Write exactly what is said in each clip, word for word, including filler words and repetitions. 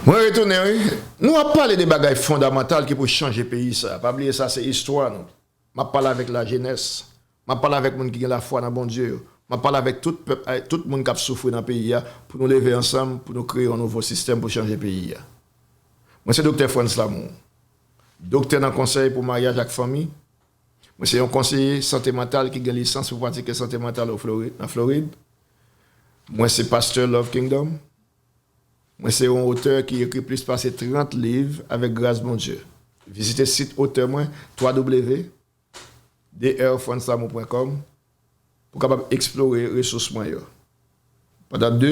Mwen retounen, wi. Nou ap pale de bagay fondamantal ki pou chanje peyi sa. Pa bliye sa, se istwa nou. M ap pale avèk lajenès. M ap pale avèk moun ki gen lafwa nan Bondye yo. M ap pale avèk tout pèp, tout moun k ap soufri nan peyi a, pou nou leve ansanm, pou nou kreye yon nouvo sistèm pou chanje peyi a. Mwen se Doktè Frantz Lamour. Doktè nan konsèy pou maryaj ak fanmi. Mwen se yon konseye sante mantal ki gen lisans pou pratike sante mantal o Flori-, nan Florid. Mwen se pastè Love Kingdom. Mwen se yon otè ki ekri plis pase trant liv avèk gras Bondye. Vizite sit otè mwen, twa w w w point d r frantzlamour point com, pou w kapab eksplore resous mwen yo. Pandan de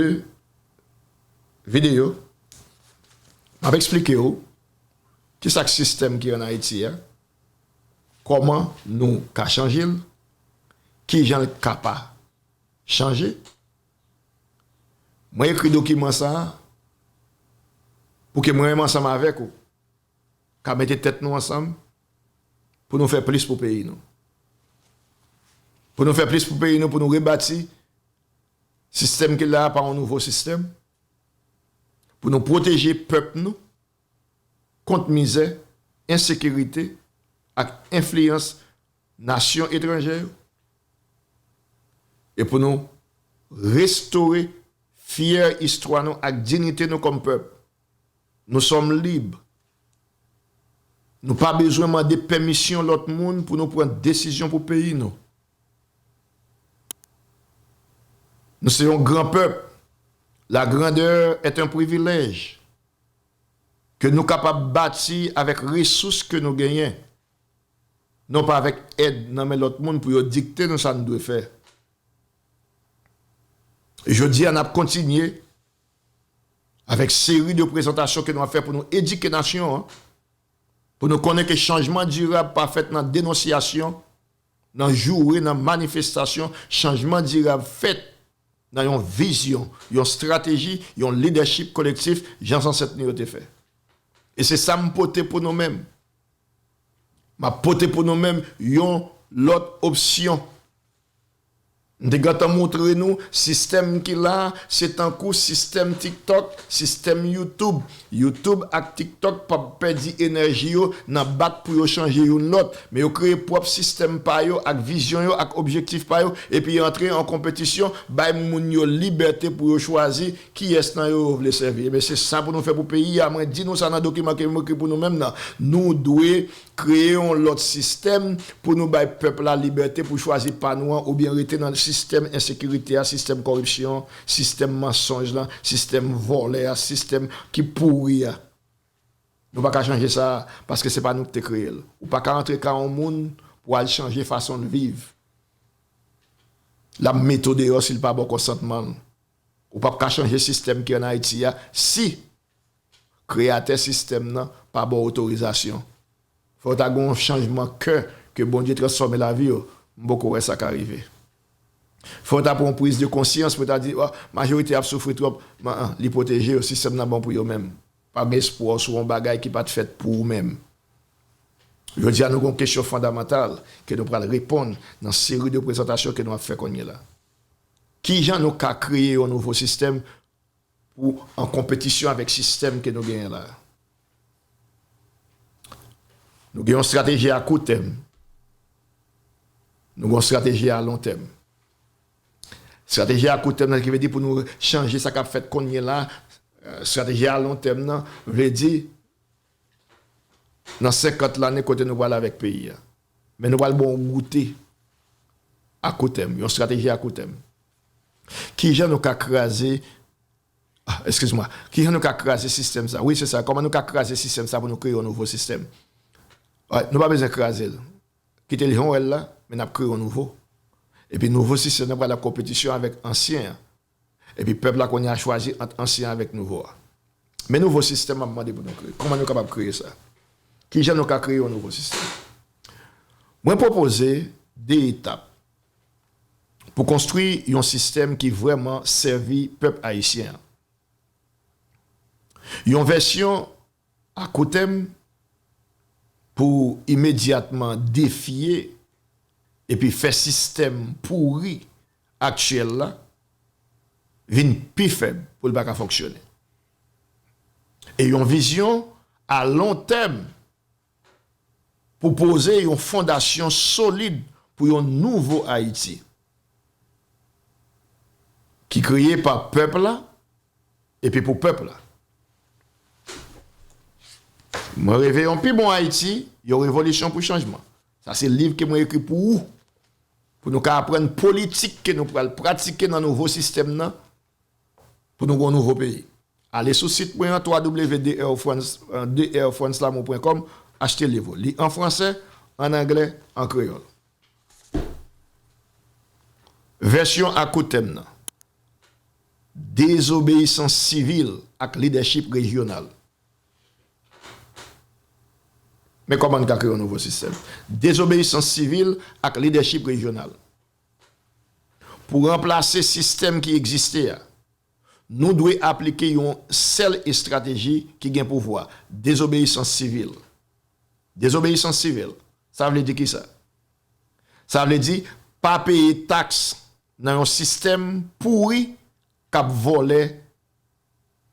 videyo, m ap eksplike w kisa k sistèm ki ann Ayiti a, kòman nou ka chanje l, kijan l ka pa chanje. Mwen ekri dokiman sa a pou ke mwen menm ansanm avèk ou ka mete tèt nou ansanm pou nou fè plis pou peyi nou. Pou nou fè plis pou peyi nou, pou nou rebati sistèm ki la a pa yon nouvo sistèm, pou nou pwoteje pèp nou kont mizè, ensekirite ak enfliyans nasyon etranjè yo, e pou nou restore fyè istwa nou ak diyite nou kòm pèp. Nous sommes libres. Nou pa bezwen mande pèmisyon lòt moun pou nou pran desizyon pou peyi nou. Nou se yon gran pèp. La grandeur est un privilège ke nou kapab bati avèk resous ke nou genyen, non pa avèk èd nan men lòt moun pou yo dikte nou sa n dwe fè. Jodi a, n ap kontinye avèk seri de prezantasyon ke nou ap fè pou nou edike nasyon an, pou nou konnen ke chanjman dirab pa fèt nan denonsyasyon, nan joure, nan manifestasyon. Chanjman dirab fèt nan yon vizyon, yon estrateji, yon lidèchip kolektif, jan zansèt nou yo te fè. E se sa m pote pou nou menm. M ap pote pou nou menm yon lòt opsyon. M te gentan montre nou sistèm ki la, se tankou sistèm TikTok, sistèm YouTube. YouTube ak TikTok p ap pèdi enèji yo nan bat pou yo chanje youn lòt, men yo kreye pwòp sistèm pa yo ak vizyon yo ak objektif pa yo, epi antre an konpetisyon, bay moun yo libète pou yo chwazi kiyès nan yo yo vle sèvi. Ebyen, se sa pou nou fè pou peyi a. Mwen di nou sa nan dokiman ke m ekri pou nou menm nan. Nou dwe kreye yon lòt sistèm pou nou bay pèp la libète pou chwazi pa nou an, oubyen rete nan sistèm ensekirite a, sistèm kòripsyon, sistèm mansonj lan, sistèm vòlè a, sistèm ki pouri a. Nou pa ka chanje sa, paske se pa nou ki te kreye l. Ou pa ka antre ka yon moun pou al chanje fason l viv. L ap mete w deyò si l pa ba w konsantman l. Ou p ap ka chanje sistèm ki ann Ayiti a si kreyatè sistèm nan pa ba w otorizasyon. Fò w ta gen yon chanjman kè ke Bondye transfòme lavi w. M poko wè sa ka rive. Fò w ta pran yon priz de konsyans pou w ta di, "Ò, majorite ap soufri twòp." Men, an, li pwoteje yo, sistèm nan bon pou yo menm. Pa gen espwa w sou yon bagay ki pa t fèt pou ou menm. Jodi a, nou gen yon kesyon fondamantal ke nou pral reponn nan seri de prezantasyon ke nou ap fè kounye la. Kijan nou ka kreye yon nouvo sistèm pou an konpetisyon avèk sistèm ke nou genyen la? Nou gen yon estrateji a kou tèm. Nou gen yon estrateji a lon tèm. Estrateji a kou tèm nan, ki vle di pou nou chanje sa k ap fèt kounye la, eh, estrateji a lon tèm nan vle di nan senkant lane kote nou pral avèk peyi a. Men nou pral ba w goute a kou tèm, yon estrateji a kou tèm. Kijan nou ka kraze, ah, eskize mwa, kijan nou ka kraze sistèm sa? Wi, se sa. Kòman nou ka kraze sistèm sa pou nou kreye yon nouvo sistèm? Wi, nou pa bezwen kraze l. Kite l jan w wè l la, men n ap kreye yon nouvo. Epi nouvo sistèm nan pral an konpetisyon avèk ansyen an. Epi pèp la kounye a chwazi ant ansyen avèk nouvo a. Men nouvo sistèm m ap mande pou nou kreye. Kòman nou kapab kreye sa? Kijan nou ka kreye yon nouvo sistèm? Mwen pwopoze de etap pou konstwi yon sistèm ki vrèman sèvi pèp ayisyen an. Yon vèsyon a kou tèm pou imedyatman defye epi fè sistèm pouri aktyèl la vin pi fèb pou l pa ka fonksyone. E yon vizyon a lon tèm pou poze yon fondasyon solid pou yon nouvo Ayiti ki kreye pa pèp la epi pou pèp la. Mwen reve yon pi bon Ayiti, yon revolisyon pou chanjman. Sa se liv ke mwen ekri pou ou, pou nou ka aprann politik ke nou pral pratike nan nouvo sistèm nan, pou nou gen yon nouvo peyi. Ale sou sit mwen an, w w w point d r france lamour point com, achte liv ou. Li an fransè, an anglè, an kreyòl. Vèsyon ak kout tèm nan. Dezobeyisans sivil ak lidèchip rejyonal. Men kòman n ka kreye yon nouvo sistèm. Dezobeyisans sivil ak lidèchip rejyonal. Pou ranplase sistèm ki egziste a, nou dwe aplike yon sèl estrateji ki gen pouvwa, dezobeyisans sivil. Dezobeyisans sivil, sa vle di kisa? Sa vle di pa peye taks nan yon sistèm pouri k ap vòlè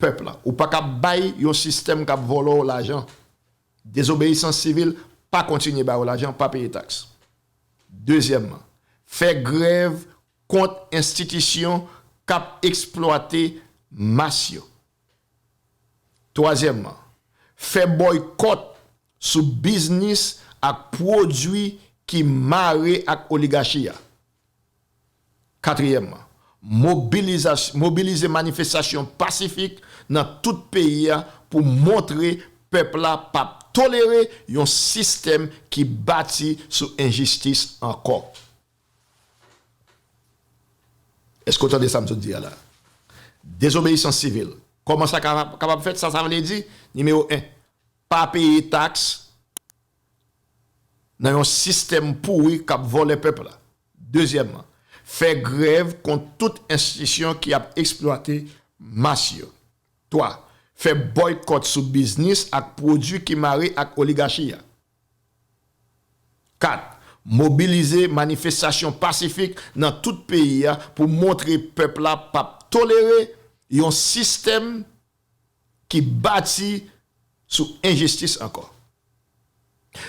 pèp la. Ou pa ka bay yon sistèm k ap vòlè w lajan. Dezobeyisans sivil, pa kontinye ba yo lajan, pa peye taks. Dezyèmman, fè grèv kont enstitisyon k ap eksplwate mas yo. Twazyèmman, fè bòykòt sou biznis ak pwodui ki mare ak oligachi a. Katriyèmman, mobilizas-, mobilize manifestasyon pasifik nan tout peyi a pou montre pèp la p ap tolere yon sistèm ki bati sou enjistis ankò. Èske w tande sa m sot di a la? Dezobeyisans sivil. Kòman sa kapab, kapab fèt? Sa, sa vle di, nimewo en, pa peye taks nan yon sistèm pouri k ap vòlè pèp la. Dezyèmman, fè grèv kont tout enstitisyon ki ap eksplwate mas yo. Twa, fè bòykòt sou biznis ak pwodui ki mare ak oligachi a. Kat, mobilize manifestasyon pasifik nan tout peyi a pou montre pèp la p ap tolere yon sistèm ki bati sou enjistis ankò.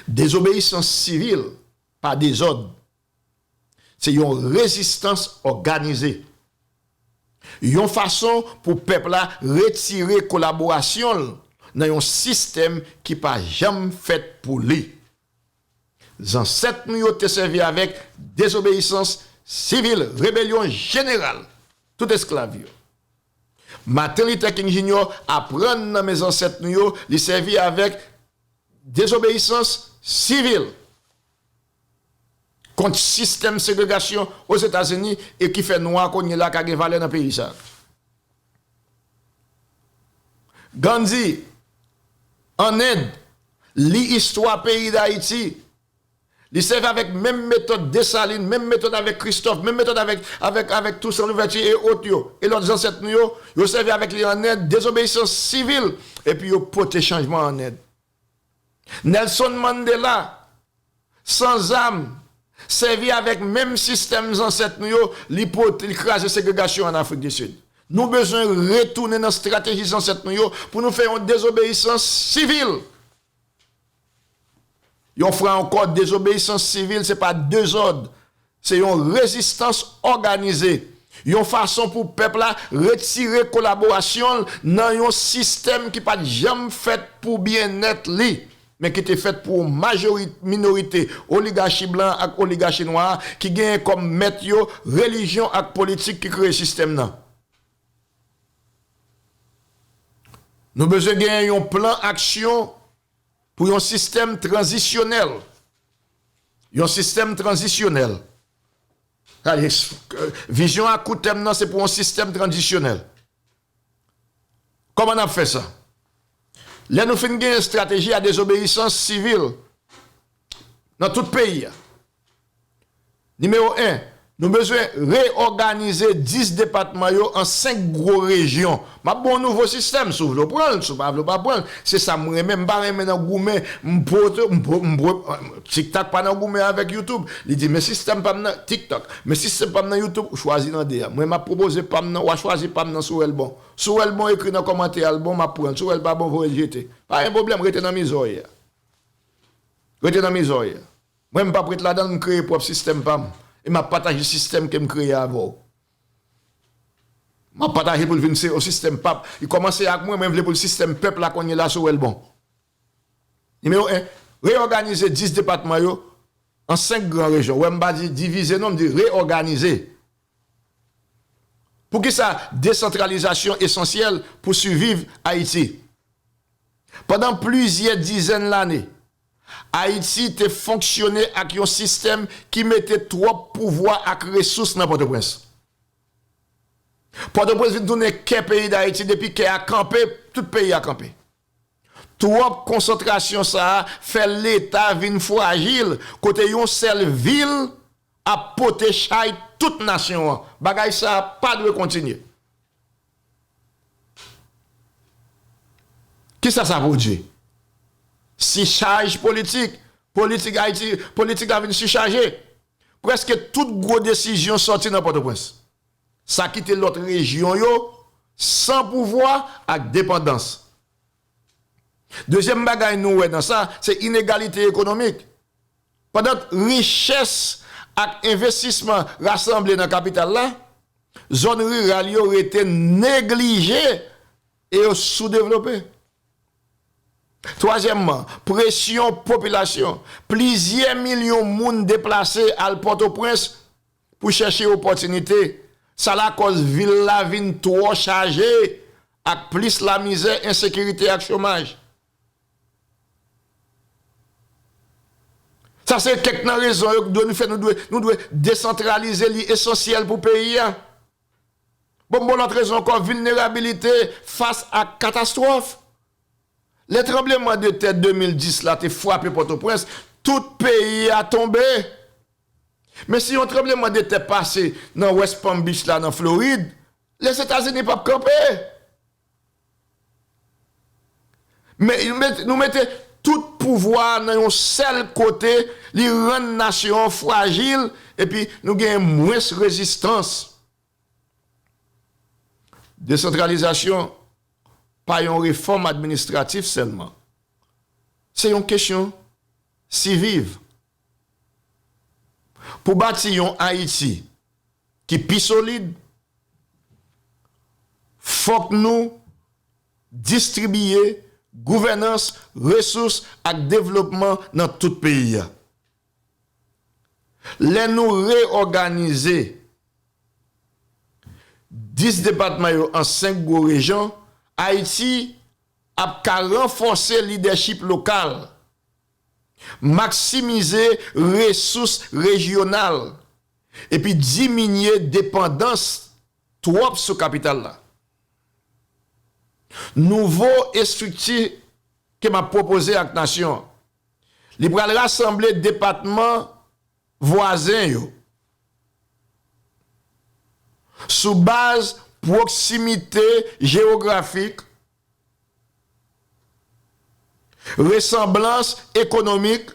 Dezobeyisans sivil pa dezòd. Se yon rezistans òganize. Yon fason pou pèp la retire kolaborasyon l nan yon sistèm ki pa janm fèt pou li. Zansèt nou yo te sèvi avèk dezobeyisans sivil, rebelyon jeneral, tout esklav yo. Martin Luther King Junior aprann nan men zansèt nou yo, li sèvi avèk dezobeyisans sivil kont sistèm segregasyon Ozetazini e ki fè nwa kounye la ka gen valè nan peyi sa. Gandhi, ann End, li istwa peyi Dayiti, li sèvi avèk menm metòd Desalin, menm metòd avèk Kristòf, menm metòd avèk, avèk, avèk Toussaint Louverture e ot yo, e lòt zansèt nou yo, yo sèvi avèk li ann End, dezobeyisans sivil, epi yo pote chanjman ann End. Nelson Mandela, san zam, sèvi avèk menm sistèm zansèt nou yo, li pote, li kraze segregasyon ann Afrik di Sid. Nou bezwen retounen nan estrateji zansèt nou yo pou nou fè yon dezobeyisans sivil. Yon fwa ankò, dezobeyisans sivil se pa dezòd, se yon rezistans òganize, yon fason pou pèp la retire kolaborasyon l nan yon sistèm ki pa t janm fèt pou byennèt li, men ki te fèt pou yon majori-, minorite, oligachi blan ak oligachi nwa ki genyen kòm mèt yo relijyon ak politik ki kreye sistèm nan. Nou bezwen genyen yon plan aksyon pou yon sistèm tranzisyonèl. Yon sistèm tranzisyonèl. Gade, vizyon a kou tèm nan se pou yon sistèm tranzisyonèl. Kòman n ap fè sa? Lè nou fin gen estrateji a dezobeyisans sivil nan tout peyi a, nimewo en, Nou bezwen reyòganize dis depatman yo an senk gwo rejyon. M ap ba w yon nouvo sistèm, si w vle w pran l, si w pa vle w pa pran l. Se sa m renmen, m pa renmen nan goumen, m pwote, m pwo-, m pwo-, TikTok pa nan goumen avèk YouTube. Li di, men sistèm pa m nan TikTok, men sistèm pa m nan YouTube, ou chwazi nan de a. Mwen, m ap pwopoze pa m nan, w a chwazi pa m nan si w wè l bon. Si w wè l bon, ekri nan kòmantè a l bon, m ap pran l. Si w wè l pa bon, voye l jete. Pa gen pwoblèm, rete nan mizè w ye a. Rete nan mizè w ye a. Mwen, m p ap ret ladan l, m kreye pwòp sistèm pa m. E m ap pataje sistèm ke m kreye avè w. M ap pataje pou l vin se yon sistèm p ap. Li kòmanse ak mwen, mwen vle pou l sistèm pèp la kounye la si w wè l bon. Nimewo en, reyòganize dis depatman yo an senk gran rejyon. Wè, m pa di divize non, m di reyòganize. Poukisa desantralizasyon esansyèl pou siviv Ayiti? Pandan plizyè dizèn lane, Ayiti te fonksyone ak yon sistèm ki mete twòp pouvwa ak resous nan Pòtoprens. Pòtoprens vin tounen kè peyi Dayiti, depi kè a kanpe, tout peyi a kanpe. Twòp konsantrasyon sa a fè Leta vin frajil, kote yon sèl vil ap pote chay tout nasyon an. Bagay sa a pa dwe kontinye. Kisa sa pwodui? Sichaj politik. Politik Ayiti, politik la vin sichaje. Prèske tout gwo desizyon sòti nan Pòtoprens. Sa kite lòt rejyon yo san pouvwa ak depandans. Dezyèm bagay nou wè nan sa, se inegalite ekonomik. Pandan richès ak envestisman rasanble nan kapital la, zòn riral yo rete neglije e yo soudevlope. Twazyèmman, presyon popilasyon. Plizyè milyon moun deplase al Pòtoprens pou chèche opòtinite. Sa lakòz vil la vin twò chaje ak plis lamizè, ensekirite ak chomaj. Sa se kèk nan rezon yo ki dwe nou fè, nou dwe, nou dwe desantralize, li esansyèl pou peyi a. Bon, m ba w lòt rezon ankò, vilnerabilite fas a katastwòf. Lè tranbleman de tè de mil dis la te frape Pòtoprens, tout peyi a tonbe. Men si yon tranbleman de tè pase nan West Palm Beach la, nan Florid, Lèzetazini p ap kanpe. Men, nou met-, nou mete tout pouvwa a nan yon sèl kote, li rann nasyon an frajil, epi nou genyen mwens rezistans. Desantralizasyon pa yon refòm administratif sèlman. Se yon kesyon siviv. Pou bati yon Ayiti ki pi solid, fòk nou distribiye gouvènans, resous ak devlopman nan tout peyi a. Lè nou reyòganize dis depatman yo an senk gwo rejyon, Ayiti ap ka ranfòse lidèchip lokal, maksimize resous rejyonal, epi diminye depandans twòp sou kapital la. Nouvo estrikti ke m ap pwopoze ak nasyon an, li pral rasanble depatman vwazen yo sou baz pwoksimite jewografik, resanblans ekonomik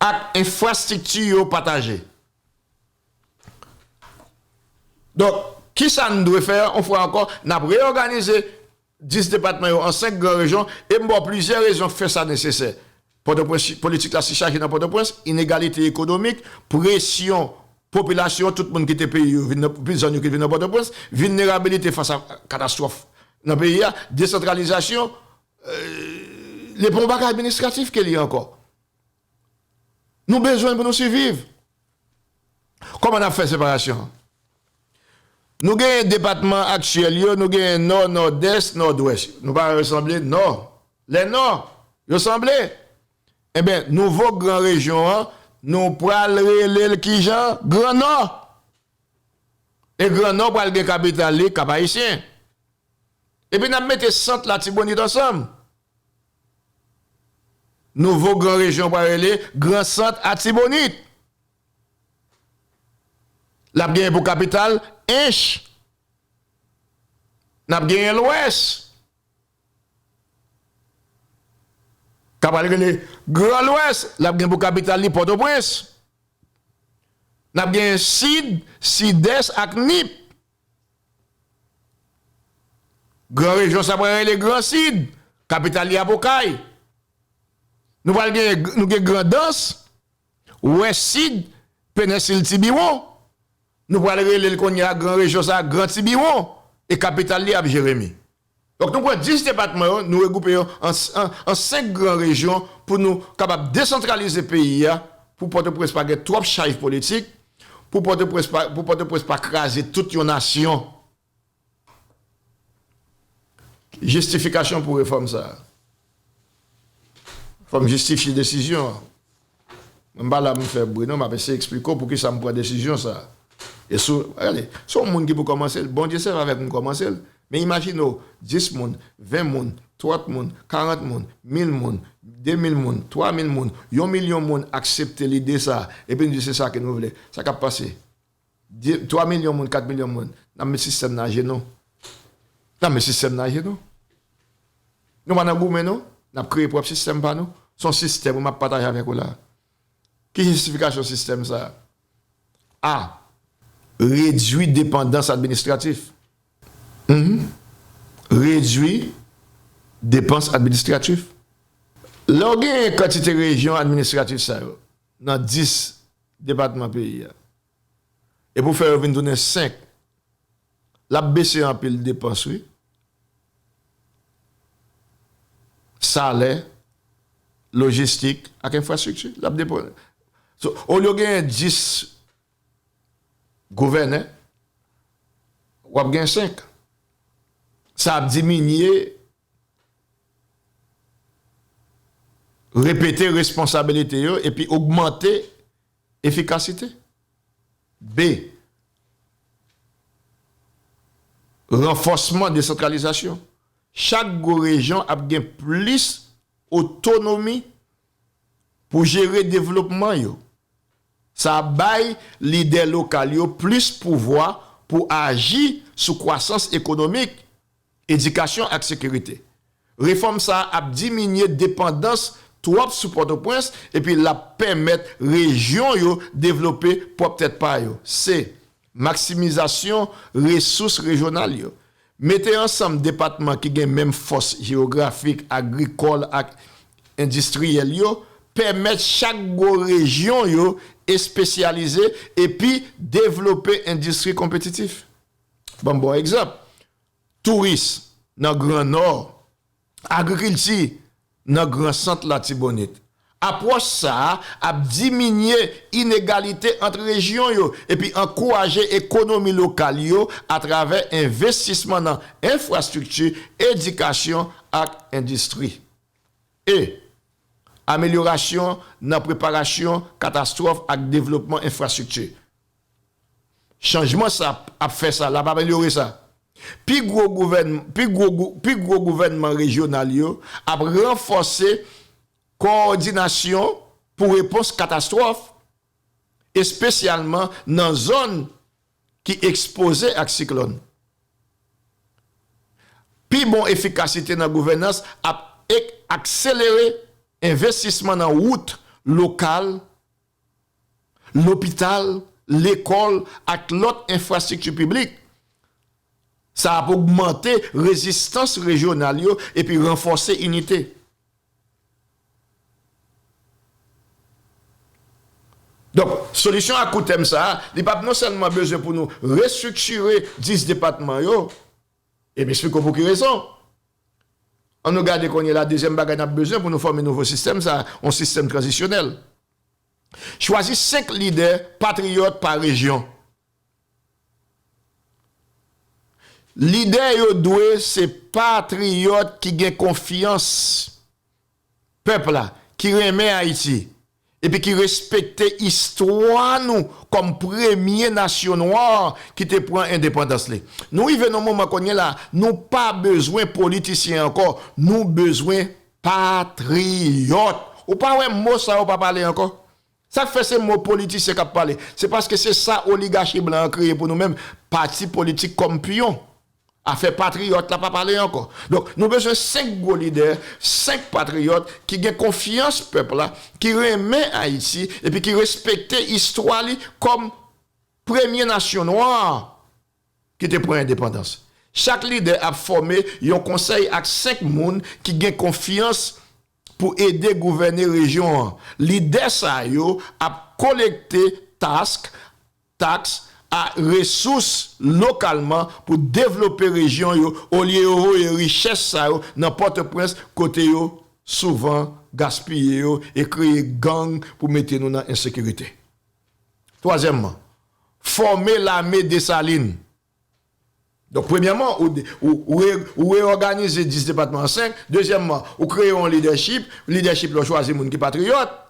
ak enfrastrikti yo pataje. Donk, kisa n dwe fè? Yon fwa ankò, n ap reyòganize dis depatman yo an senk gran rejyon, e m ba w plizyè rezon k fè sa nesesè. Pòtoprens, politik la sichaje nan Pòtoprens, inegalite ekonomik, presyon popilasyon, tout moun kite peyi yo, vin nan, zòn yo ki vin nan Pòtoprens, vilnerabilite fas a katastwòf nan peyi a, desantralizasyon, euh, li pa yon bagay administratif ke li ye ankò. Nou bezwen l pou nou siviv. Kòman n ap fè separasyon an? Nou genyen depatman aktyèl yo, nou genyen Nò, Nòdès, Nòdwès. Nou pa resanble Nò. Lè Nò, yo sanble. Enben, nouvo gran rejyon an, nou pral rele l kijan? Gran Nò. E Gran Nò pral gen kapital li, Kap Ayisyen. Epi n ap mete sant Latibonit ansanm. Nouvo gran rejyon pral rele Gran Sant Atibonit. L ap genyen pou kapital Ench. N ap genyen Lwès, k ap rele Gran Lwès, l ap gen pou kapital li Pòtoprens. N ap genyen Sid, Sidès ak Nip. Gran rejyon sa pral rele Gran Sid, kapital li ap Okay. Nou pral gen, nou gen Grandans, Wès Sid, Penensil Tibiwon. Nou pral rele l kounye a gran rejyon sa a Gran Tibiwon, e kapital li ap Jeremi. Donk, nou pran dis depatman yo, nou regwoupe yo an, an, an senk gran rejyon pou nou kapab desantralize peyi a, pou Pòtoprens pa gen twòp chay politik, pou Pòtoprens pa, pou Pòtoprens pa kraze tout yon nasyon. Jistifikasyon pou refòm sa a. Fò m jistifye desizyon an. Mwen pa la pou m fè bri non, m ap eseye eksplike w poukisa m pran desizyon sa a. E sou, gade, se yon moun ki pou kòmanse l, Bondye sèvi avèk moun kòmanse l. Men imajine w, dis moun, ven moun, trant moun, karant moun, mil moun, de mil moun, twa mil moun, yon milyon moun aksepte lide sa a, epi n di se sa ke nou vle. Sa k ap pase? Di, twa milyon moun, kat milyon moun, n ap met sistèm nan ajenou. N ap met sistèm nan ajenou. Nou pa nan goumen non, n ap kreye pwòp sistèm pa nou. Se yon sistèm wi m ap pataje avèk ou la. Ki jistifikasyon sistèm sa a? A. Redwi depandans administratif. Mhm. Redwi depans administratif. Lè w gen kantite rejyon administratif sa yo nan dis depatman peyi a, e pou fè yo vin tounen senk, l ap bese anpil depans, wi. Salè, lojistik ak enfrastrikti. L ap depann. So, olye w genyen dis gouvènè, w ap gen senk. Sa ap diminye repete responsabilite yo epi ogmante efikasite. B. Ranfòsman desantralizasyon. Chak gwo rejyon ap gen plis otonomi pou jere devlopman yo. Sa ap bay lidè lokal yo plis pouvwa pou aji sou kwasans ekonomik, edikasyon ak sekirite. Refòm sa a ap diminye depandans twòp sou Pòtoprens epi l ap pèmèt rejyon yo devlope pwòp tèt pa yo. C. Maksimizasyon resous rejyonal yo. Mete ansanm depatman ki gen menm fòs jewografik, agrikòl ak endistriyèl yo pèmèt chak gwo rejyon yo espesyalize epi devlope endistri konpetitif. Ban m ba w egzanp. Touris nan Gran Nò, agrikilti nan Gran Sant Latibonit. Apwòch sa a ap diminye inegalite ant rejyon yo epi ankouraje ekonomi lokal yo atravè envestisman nan enfrastrikti, edikasyon ak endistri. E. Amelyorasyon nan preparasyon katastwòf ak devlopman enfrastrikti. Chanjman sa ap fè sa, l ap amelyore sa. Pi gwo gouvèn-, pi gwo gou-, pi gwo gouvènman rejyonal yo ap ranfòse kowòdinasyon pou repons katastwòf, espesyalman nan zòn ki ekspoze ak siklòn. Pi bon efikasite nan gouvènans ap ek-, akselere envestisman nan wout lokal, lopital, lekòl ak lòt enfrastrikti piblik. Sa ap ogmante rezistans rejyonal yo epi ranfòse inite. Donk, solisyon a kou tèm sa a, li p ap non sèlman bezwen pou nou restriktire dis depatman yo, e m eksplike w pou ki rezon. Ann nou gade kounye a la, dezyèm bagay n ap bezwen pou nou fòme nouvo sistèm sa a, yon sistèm tranzisyonèl. Chwazi senk lidè patriyòt pa rejyon. Lidè yo dwe se patriyòt ki gen konfyans pèp la, ki renmen Ayiti, epi ki respekte istwa nou kòm premye nasyon nwa ki te pran endepandans li. Nou rive nan moman kounye a la, nou pa bezwen politisyen ankò, nou bezwen patriyòt. Ou pa wè mo sa yo pa pale ankò? Sa k fè se mo politisyen k ap pale? Se paske se sa oligachi blan an kreye pou nou menm, pati politik kòm pyon. Afè patriyòt la pa pale ankò. Donk, nou bezwen senk gwo lidè, senk patriyòt ki gen konfyans pèp la, ki renmen Ayiti, epi ki respekte istwa li kòm premye nasyon nwa ki te pran endepandans. Chak lidè ap fòme yon konsèy ak senk moun ki gen konfyans pou ede gouvène rejyon an. Lidè sa yo ap kolekte task, taks, a resous lokalman pou devlope rejyon yo, olye yo voye richès sa yo nan Pòtoprens kote yo souvan gaspiye yo e kreye gang pou mete nou nan ensekirite. Twazyèmman, fòme lame Desalin. Donk, premyèman, ou, ou, ou, re- ou reyòganize dis depatman an senk. Dezyèmman, ou kreye yon lidèchip. Lidèchip la, ou chwazi moun ki patriyòt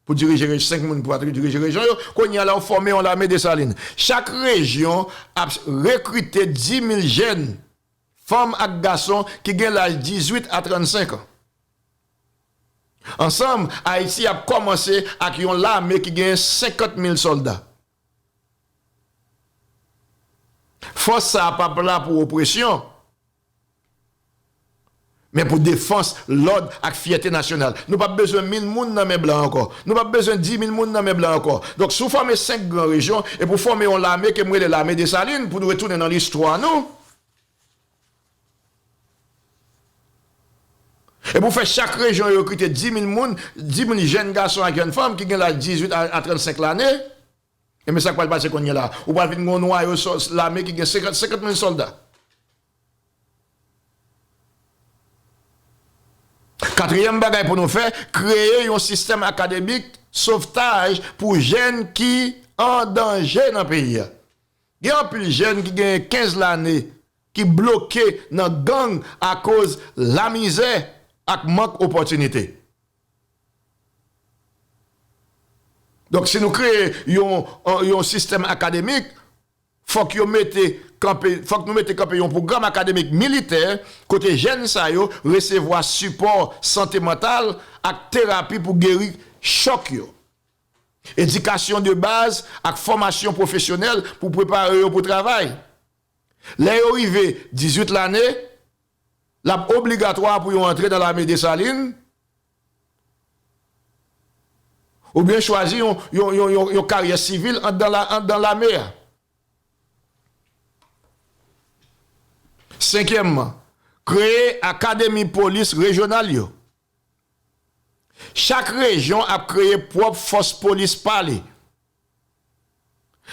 pou dirije rej- senk moun pou patri- dirije rejyon yo. Kounye a la, ou fòme yon lame Desalin. Chak rejyon ap rekrite dis mil jèn, fanm ak gason ki gen laj dizuit a trannsenk an. Ansanm, Ayiti ap kòmanse ak yon lame ki gen senkant mil sòlda. Fòs sa a p ap la pou opresyon, men pou defans, lòd ak fyète nasyonal. Nou p ap bezwen mil moun nan men blan ankò. Nou p ap bezwen dis mil moun nan men blan ankò. Donk, si w fòme senk gran rejyon, epi w fòme yon lame ke m rele lame Desalin, pou nou retounen nan listwa nou, epi w fè chak rejyon yo rekrite dis mil moun, dis mil jèn gason ak jèn fanm ki gen laj dizuit a, a trannsenk lane, enben sa k pral pase kounye a la? Ou pral vin gen yon nwayo sò- lame ki gen senkant, senkant mil sòlda. Katriyèm bagay pou nou fè, kreye yon sistèm akademik sovtaj pou jèn ki an danje nan peyi a. Gen anpil jèn ki gen kenz lane ki bloke nan gang akoz lamizè ak mank opòtinite. Donk, si nou kreye yon, yon sistèm akademik, fòk yo mete kanpe, fòk nou mete kanpe yon pwogram akademik militè kote jèn sa yo resevwa sipò sante mantal ak terapi pou geri chòk yo. Edikasyon de baz ak fòmasyon pwofesyonèl pou prepare yo pou travay. Lè yo rive dizuit lane, l ap obligatwa pou yo antre nan lame Desalin, oubyen chwazi yon, yon, yon, yon, yon karyè sivil anndan la, anndan lame a. Senkyèmman, kreye akademi polis rejyonal yo. Chak rejyon ap kreye pwòp fòs polis pa li.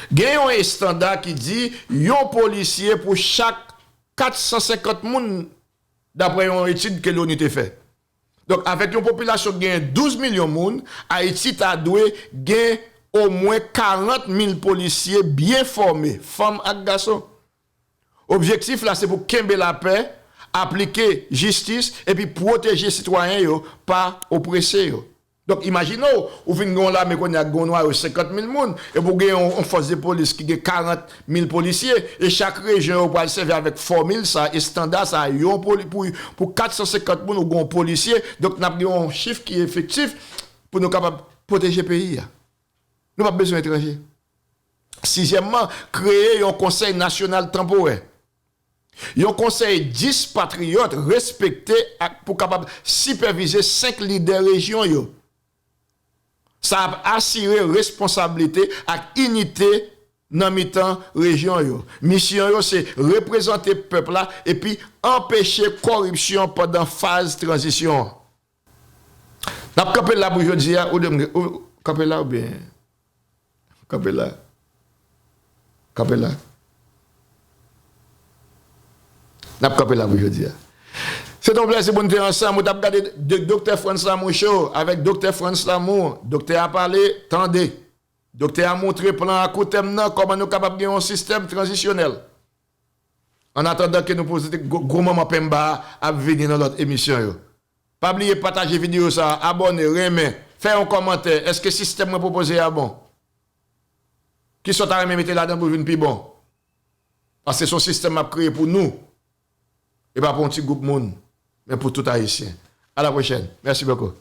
Gen yon estanda ki di yon polisye pou chak kat san senkant moun, dapre yon etid ke loni te fè. Donk, avèk yon popilasyon ki genyen douz milyon moun, Ayiti ta dwe gen omwen karant mil polisye byen fòme, fanm ak gason. Objektif la se pou kenbe lapè, aplike jistis, epi pwoteje sitwayen yo, pa oprese yo. Donk, imajine w, ou vin gen yon lame kounye a ki gen yon nwayo senkant mil moun, epi w gen yon, yon fòs de polis ki gen karant mil polisye, e chak rejyon yo pral sèvi avèk fòmil sa, estanda sa, yon poli, pou, pou kat san senkant moun, ou gen yon polisye. Donk, n ap gen yon chif ki efektif pou nou kapab pwoteje peyi a. Nou p ap bezwen etranje. Sizyèmman, kreye yon konsèy nasyonal tanporè. Yon konsèy dis patriyòt respekte ak pou kapab sipèvize senk lidè rejyon yo. Sa ap asire responsablite ak inite nan mitan rejyon yo. Misyon yo se reprezante pèp la epi anpeche kòripsyon pandan faz tranzisyon an. N ap kanpe la pou jodi a, ou de m, ou kanpe la oubyen? Kanpe la. Kanpe la. N ap kanpe la pou jodi a. Se te yon plèzi pou n te ansanm. Ou t ap gade de, Doktè Frantz Lamour Show avèk Doktè Frantz Lamour. Doktè a pale, tande. Doktè a montre plan a kou tèm nan, kòman nou kapab gen yon sistèm tranzisyonèl. An atandan ke nou poze gwo, gwo manman penba a ap vini nan lòt emisyon yo. Pa bliye pataje videyo sa a, abòne, renmen, fè yon kòmantè. Èske sistèm mwen pwopoze a bon? Kisa w ta renmen mete ladan l pou l vin pi bon? Paske se yon sistèm m ap kreye pou nou. E pa pou yon ti gwoup moun, men pou tout Ayisyen. A la pwochèn. Mèsi bokou.